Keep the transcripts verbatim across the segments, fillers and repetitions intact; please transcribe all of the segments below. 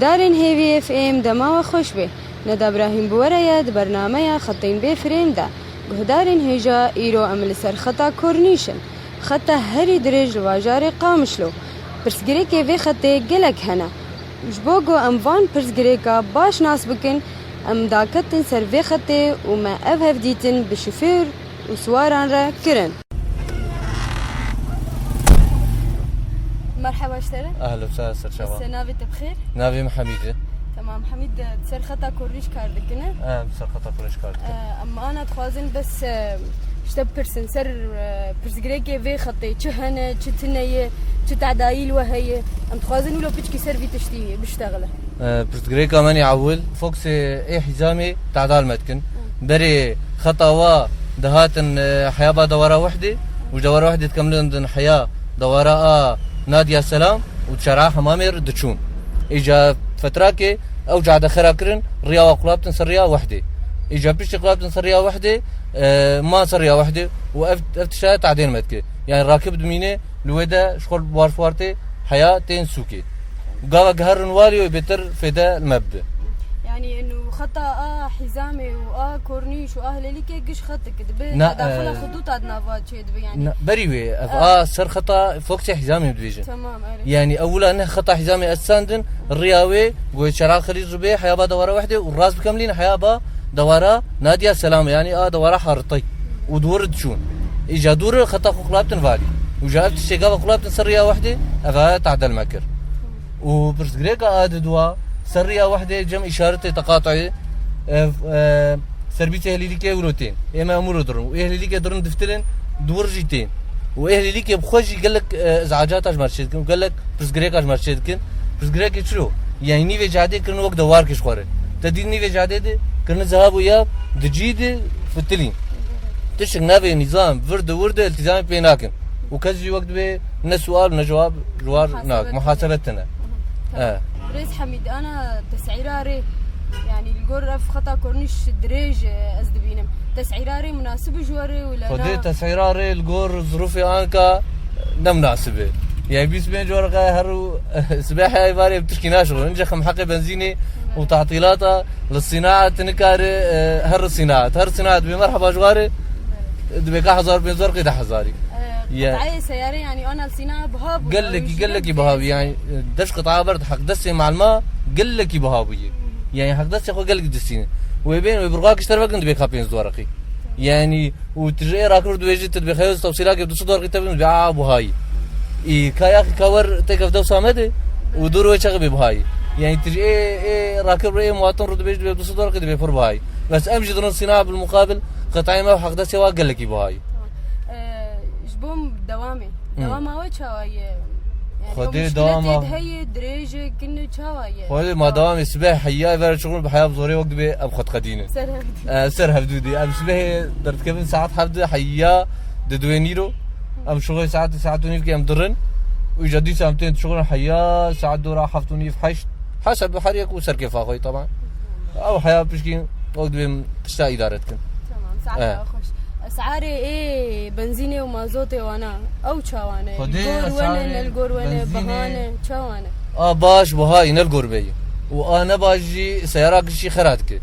Guhdarên Hêvî F M dema we xweş be. Neda Brahîm bi we re ye di bernameya Xetên Bê Firên de. Guhdarên hêja, îro em li ser xeta Kornîş in. Xeta herî dirêj li bajarê Qamişlo. Pirsgirêkê vê xetê gelek hene. Ji bo ku em van pirsgirêka baş nas bikin, em daketin ser vê xetê û me ev hevdîtin bi şofêr û siwaran re kirin. Merheba ji te re. Ehlen, ser, ser çava. Navê te bi xêr? Navê min Hemîd e. Tamam, Hemîd, e, ser xeta Kornîş kar dikine. Em ser xeta Kornîş kar dikin. E, em ana dixwazin bes, e, ji te bipirsin ser, e, pirsgirêkê vê xetê çi hene, çi tune ye, çi tedayî li we heye. Em dixwazin wilo piçkî ser vî tiştî biştexile. E, pirsgirêka me nê ewil, foksê ê hîzamê tedal me dikin. Berê xeta wa dihatin, e, heya ba dewara wehdê û dewara wehdê dikemlin din heya dewara a Nadia Selam û çera hemamê re diçûn. Îca fetrakê ew cade xera kirin, riya wa qulabtin ser riya wehdê. Îca piştî qulabtin ser riya wehdê, e, man ser riya wehdê û ev, ev tişta tadên me dike. Yani rakib dimîne, li wê de ji xwe bi warfwartê heya tên sûkê. Gava giherin walî wê bêtir fêde li me bibe. Yani inu xeta a hîzamê û a kornîş û a hilêlîkê giş xetik dibe. Na, tedaxila e, xuduta di nava çê dibe yani. Na, berî wê, ev a, a ser xeta foksê hîzamê dibêjin. Tamam, evet. Yani ewila ne xeta hîzamê estandin, riya wê, goyê çera xirîz rûbê, heya ba dewara wehdê û rast bikemlîn heya ba dewara Nadia Selamê, yani a dewara haritay. Û dûr diçûn. Îca dûr xeta xwe qulabtin valî. Û ja ev tiştê gava qulabtin ser riya wehdê, ev a tadel me kir. Û pirsgirêka a di dua, ser riya wehdê cem îşaretê teqatuyê, ev, e, serbîsê hilîlîkê wilo tên. Ê me emûro dirin. Û ê hilîlîkê dirin diftilin, dûr jî tên. Û ê hilîlîkê bi xwe jî gelek, e, izecata ji me çê dikin. Û gelek pirsgirêka ji me çê dikin. Pirsgirêkê çilo? Yani nîvê cadê kirin wek dewarkê ji xwe re. Te dît nîvê cadê de kirin zehab û yab, di cî de fitilîn. Tiştek navê nîzam, virde, wirde, iltizamê pê nakin. Û kes jî wek dibê ne sual, ne cewab ji war nak. Muhasebet tine. Tamam. He. Birêz Hemîd, ana tesîra rê, yani li gor ev xeta kornîş dirêj, e, ez dibînim. Tesîra rê munasib e ji we re wila na? Xwedê tesîra rê li gor zirûfê anka ne munasib e. Yani bîst pênc werqe her û sibehê eyvarê bi tişkî naşixulin. Înce xem heqê benzînê û tatîlata li sînaet nikare, e, her sînaet. Her sînaet bê merheba ji warê dibê ka hezar pênc werqê de hezarî. E, ya. Qetayê seyare yani ana li sînaet biha bû. Gelekî, gelekî biha bû yani, e, deş qetaya ber heqdestê malma gelekî biha bûye. Yani heqdestê xwe gelekî distîne. Wê bên, wê birqa kişter vekin dibê ka pênc werqê. Yani û tu ji ê rakir dibêjî, tu dibê xeyoz tefsîlakê du sed werqî te bin, dibê a buhayî. Î ka yaxî ka wer têkev dewsa me de û dûr wê çaxê bê buhayî. Yani tu ji ê, ê rakir ê muwatin rû dibêjî, dibê du sed werqî dibê pir buhayî. Bes em jî dirin sîna bil muqabil qetayê me û heqdestê wa gelekî buhayî. Tamam. Ee, ji bo dewamê. Hı. Dewama we çawa ye? Yani, Xwedê ew muşkilê dewama tê de heye, dirêj e, kin e, çawa ye? Xwedê ma dewamê sibeh heya ver çixûn bi heya bi zorê wek dibê em xwe diqedînin. Ser hevdû. Em ser hevdû dî. Em sibehê derdikevin saet heft de heya di duê nîro. Em şixulê saet, saet û nîvkê em dirin. Û îca dîsa em tên şixulin heya saet dora heft û nîv, heşt. Heseb bi her yek û serkêfa xwe, taban. Ew heya pişkî wek dibê em tişta îdare dikin. Tamam, saet xweş. Esarê ê benzînê û mazotê wana, ew çawa ne? Xwedê li gor we ne, esarê ne li gor we ne, benzînê biha ne, çawa ne? A baş buhayî ne li gor me yî. Û a ne baş jî seyara gişî xera dike.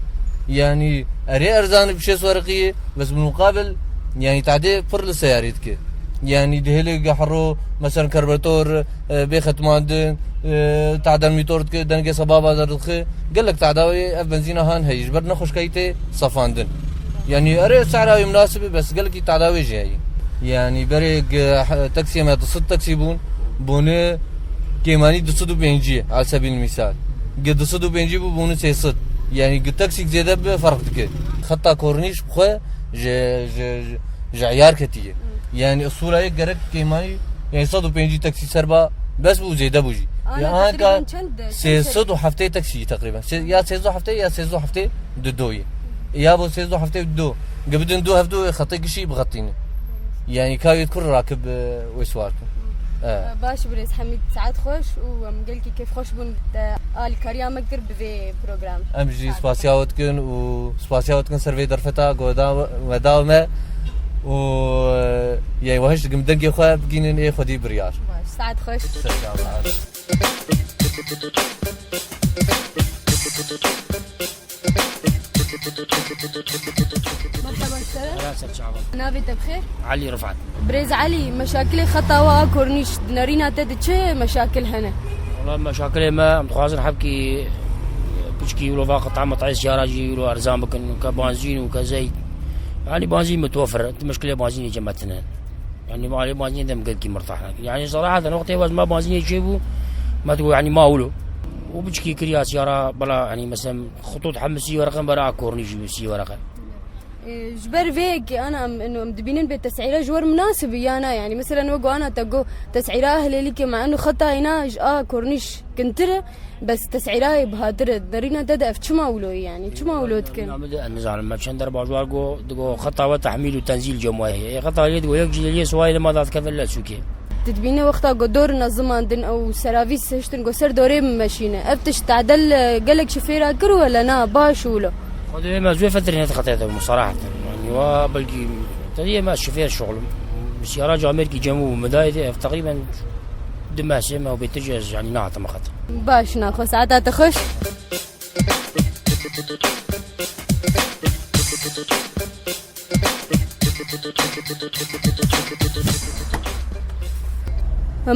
Yanî erê erzan bi şêst werqiyê, bes bi muqabil, yanî tadê pir li seyarê dike. Yanî dihêlê gehro, mesela karburetor, e, bê xetmandin, e, tadel mîtor dike, dengê sebaba derdixe. Gelek tadawê ev benzîna han heye, ji ber nexweşkayî tê sefandin. Yanî erê sehra wê munasib e, bes gelekî tadawê jî heye. Yanî berê gi-, he-, taksiyê me du sed taksî bûn, bûne kêmanî du sed û pêncî, ala sebîl misal. Gi du sed û pêncî bû, bûne sê sed. Yanî gi taksîk zêde bi ferq dike. Xeta kornîş bi xwe ji, ji, ji, ji eyar ketiye. Yanî usûla yek gerek kêmanî, yanî sed û pêncî taksî ser ba, bes bû, zêde bû jî. Ana Ya anka teqrîben çend, çend sê sed û heftê taksî teqrîben. Sê-, ya sêzdeh heftê ya sêzdeh heftê di do ye. Ya bo sêzdeh heftê di do. Ge bidin du hevdu xetê gişî bixetîne. Yanî ka wê kur rakib, e, wê swar kin. E. E, baş birêz Hemîd, saet xweş û em gelkî kêfxweş bûn te alîkariya me kir bi vê program. Em jî spasiya we dikin û spasiya we dikin ser vê derfeta ku we da, we da me û, e, yê we hiş dikim dengê xwe bigînin ê xwedî biryar. Baş, saet xweş. Ser çava. Merhaba, ji te re. Merhaba, ser çava. Navê te bi xêr? Elî Rifat. Birêz Elî, meşakilê xeta we a kornîş di nerîna te de çi meşakil hene? Wala meşakilê me, em dixwazin hebkî piçkî wilo va qita metayê siyara jî wilo erzan bikin, ke banzîn û ke zeyt. Yanî banzîn mitwefir e, tu meşkilê banzînê cem me tine. Yanî malê banzînê de em gelkî mirtah nekin. Yanî seraheten wextê wez me banzînê çêbû, me digot yanî ma wilo. Û piçkî kiriya siyara bela, yanî meselen xitût hemî sî wereqe, bera a kornîş jî sî wereqe. E, ji ber vê yekê ana em, em dibînin bê tesîra ji wer minasib e ya na? Yanî meselen wek ana te got tesîra Ehlêlîkê me eno xeta îna ji a kornîş kintir e, bes tesîra yê bihatir e. Derîna te de ev çima wilo ye yanî? Çima wilo dike? Derîna me de ez nizanim. Me çend der bajar got, digo xeta we tehmîl û tenzîl cem we heye. Ê xeta lê digo yek jî lê Swayê li me dadikeve li sûkê. Tu dibîne wexta ku dor nezimandin ew seravîs hiştin ku ser dorê bimeşîne. Ev tişt tadel, e, gelek şifêra kir wele na, baş wilo. Xwedê me zû fetirîne dixete de musaraheten. Yanî wa belkî tediyê me şifêr şoxlim. Siyara camêrkî cem û midayê de ev teqrîben du meh sê meh û bêtir jî ez yanî nehatime xete. Baş, naxwe saeta te xweş.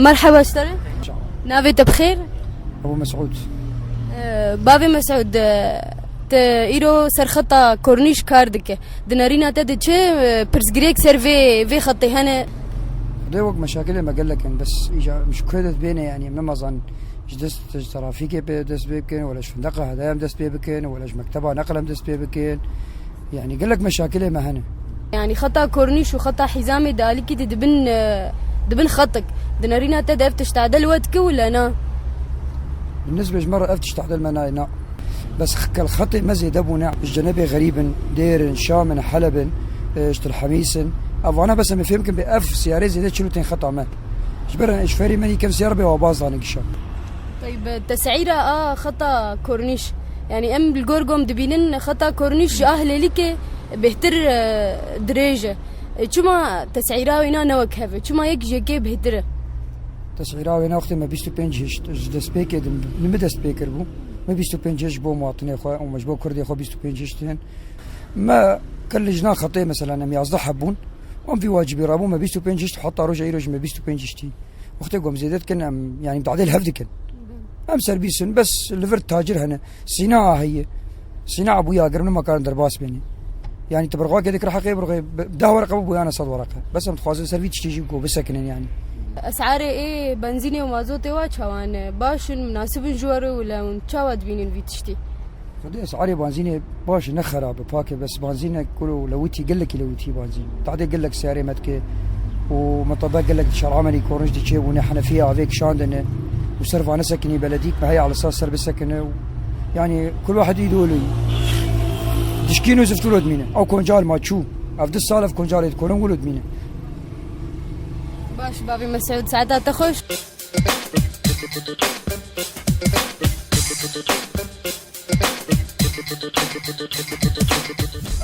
Merheba ji te re. Navê te bi xêr? Ebû Mesûd. Ee, bavê Mesûd, e, te îro ser xeta kornîş kar dike. Di nerîna te de çi, e, pirsgirêk ser vê, vê xetê hene? Dê wek meşakilê me gelek in, bes îca em ji ku de dibêne, yanî em nemazan ji dest, ji trafîkê pê dest pê bikin, wela ji findeqa hedaya em dest pê bikin, wela ji mekteba neqil em dest pê bikin. Yanî gelek meşakilê me hene. Yanî xeta kornîş û xeta hîzamê di alîkî de dibin, e, dibin xetik. Di nerîna te de ev tişt tadel we dike wila na? Bi nisbê ji me re ev tişt tadel me nayê na. Bes kel xetê me zêde bûne. Ji Cenebê Xerîb in, Dêr in, Şam in, Heleb in, e, ji Til Hemîs in. Ev vana bes em ê fêm bikin bê ev siyarê zêde çilo tên xeta me. Ji ber ji ferî me nîkem siyar bê wa baz dane gişa. Teyb, tesîra a xeta kornîş. Yanî em li gor gom dibînin xeta kornîş ji a Hilêlîkê bêhtir, e, dirêj e. E, çima tesîra wêna ne wek hev e? Çima yek ji yekê bêhtir e? Tesîra wêna wextê me bîst û pênc hişt ji destpêkê de, li min dest pê kiribû. Me bîst û pênc hişt ji bo muwatinê xwe û me ji bo kurdê xwe bîst û pênc hişt tên. Me kir li jina xetê mesela em yazdeh heb bûn. Em vî wacibî rabû me bîst û pênc hişt heta roja îro jî me bîst û pênc hiştî. Wextê ku em zêde dikin, em, yanî, tadê li hev dikin. Em serbîs in, bes li vir tacir hene. Sîna heye. Sîna bûya germ nima karin derbas bêne. Yanî, tu birxwe ke dikir heqê birxwe, bi-, deh wereqe bû boyana sed wereqe. Bes em dixwazin ser vî tiştê jî ku bisekinin, yanî. Esarê ê benzînê û mazotê wa çawa ne? Baş in, minasib in ji we re wila hûn çawa dibînin vî tiştî? Xwedê esarê banzînê baş e, ne xerab e, pak e, bes banzînek kuro lewitî, gelekî lewitî banzîn. Tadê gelek seyarê me dike û metobe gelek dişar emelî kornîş diçê û ne henefiya avê kişandine û ser vane sekinî beledîk me heye alisa ser bisekine û yanî kul wahid îdolî dişkîn û ziftûlo dimîne. Ew koncal ma çû. Ev du sal ev koncalê dikorin wilo dimîne. Baş, bavê Mesûd, saeta te xweş.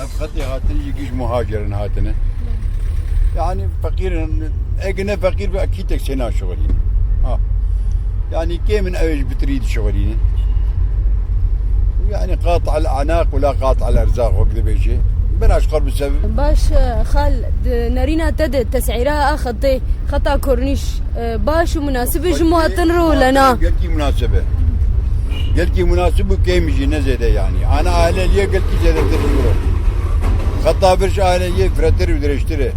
Ev xetê hatin ji giş muhacirin hatine. Yani feqîr in, ege ne feqîr be, ekî tek sêna şixulîn. Ha. Yani kêm in ew ji bitirî dişixulînin. Yani qat'el anaq û la qat'el erzaq wek dibêje. Bira ji qor bi sev. Baş, e, xal, di nerîna te de tesîra a xetê, xeta kornîş, e, baş û munasib e ji muwatin re wila na? Gelkî munasib e. Gelkî munasib û kêm jî, ne zêde yanî. Ana ahleliyê gelkî zêdetir ji wilo. Xeta vir ji ahleliyê firetir û dirêjtir e.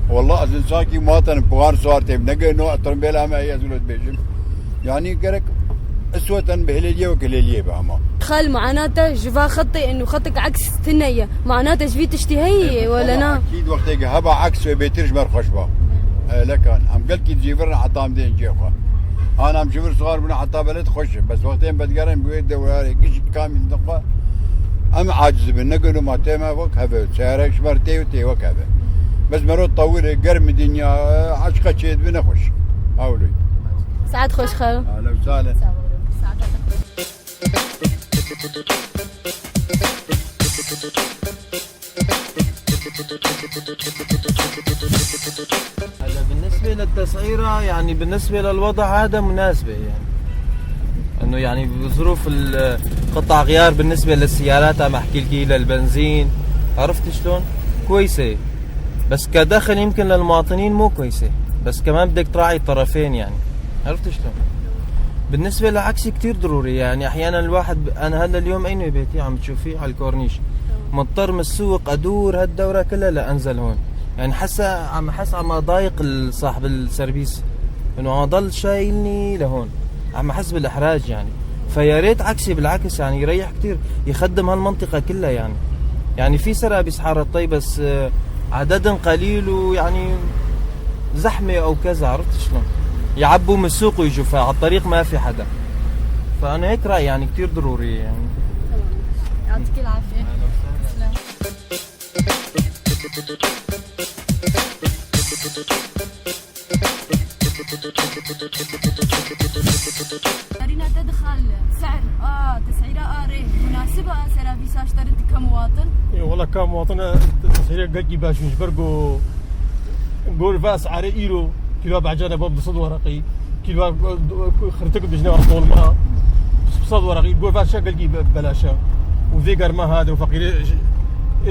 Wallah ez insankî muwatin puxan suar têm. Nege no otomobîla me heye ez wilo dibêjim. Yanî gerek isweten bi hilêliyê wek hilêliyê be ama. Xal, muanata ji va xetê û xetik eks tune ye. Muanata ji vî tiştî heye ye, wele na? Akîd wextê ki heba eks wê bêtir ji me re xweş ba. Elekan. Em gelkî dicîvirin heta em dên cê xwe. An em ji vir suar bûne heta belê xweş e. Bes wextê em vedigerin bi wê dewarê gişt kamîn dixwe. Em aciz bin. Ne gelo ma tê me wek heve. Seyarek ji me re tê û tê wek heve. Bes mero tewir e, germ dinya, aşqa çê dibe nexweş. Hawlê. Saet xweş xalo. Ahlen sahlen. هلا بالنسبة للتسعيرة، يعني بالنسبة للوضع هذا مناسبة، يعني. يعني بظروف ال-، قطع غيار بالنسبة للسيارات، عم أحكي لك، للبنزين، عرفت شلون؟ كويسة، بس كدخل يمكن للمواطنين مو كويسة، بس كمان بدك تراعي الطرفين يعني، عرفت شلون؟ بالنسبة لعكسي كتير ضروري، يعني أحيانًا الواحد ب-، أنا هلا اليوم أين بيتي عم تشوفيه على الكورنيش، مضطر من السوق أدور هالدورة كلها لأنزل هون، يعني حسا عم حس عم أضايق ال-، صاحب السيرفيس إنه عم ضل شايلني لهون. عم أحس بالإحراج يعني. فيا ريت عكسي، بالعكس يعني يريح كتير، يخدم هالمنطقة كلها يعني. يعني في سرابيس حارة طيب، بس، آه، عددن قليل ويعني زحمة أو كذا، عرفت شلون؟ يعبوا من السوق ويجوا، فعلى الطريق ما في حدا. فأنا هيك رأيي يعني، كتير ضروري يعني. تمام. يعطيك العافية. تسلم. Nerîna te dixal ser a tesîra a rê munasib a serabîsa ji te re dike muwatin? Ê, wela ka muwatin, e, tesîrê gelkî baş in ji ber ku gor ve esarê îro kîlo behcane bab du sed wereqî, kîlo, e, xirtik dijne dolma, sed wereqî, gor ve şe gelkî be-, belaş e. Û vê germa hade û feqîrê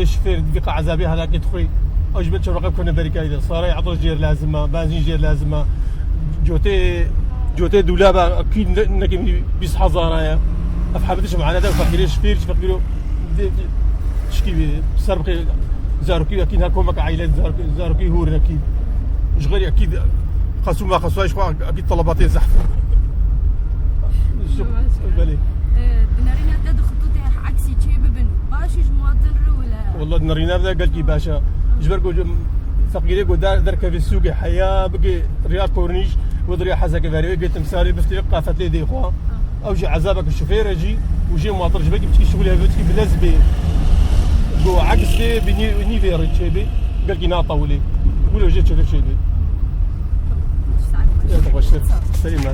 ê şifêr vî qe ezabê helakê dixwî. Ew ji bin çewreqe bikevne berî kayî de. Sarayê etir jêr lazim e, benzîn jêr lazim e. Cotê, cotê dûlaba kî ne-, nekî bîst hezar e. Ev hebe tişt mane de feqîrê şifêr, ji feqîro de, de, tişkî bî, ser bixê zarokî, ekî her komeka aîle zarokî, zarokî hûr nekî. Ji xêrî ekî qesûma qesûayê ji xwe ekî telebatê zehf. Belê. Di nerîna te di xitûtê her eksî çê bibin, baş e ji muwatin re wile? Wela di nerîna de gelkî baş e. Ji ber ku feqîrê ku der-, derkevê sûkê heya, bigê riya kornîş, wê di riya hezekê verê, wê bigê timsalê, bistê qafet lê dê xwe. Ew jî ezabeke şofêr e jî û jê muwatin jî belkî biçkî şixulê hevê biçkî bi lez bê. Ku eks bê, bi nî-, nîvê rê çêbê, gelkî natewilê. Wilo jê çêtir çêbê. Ya, te xweştir. Serî me.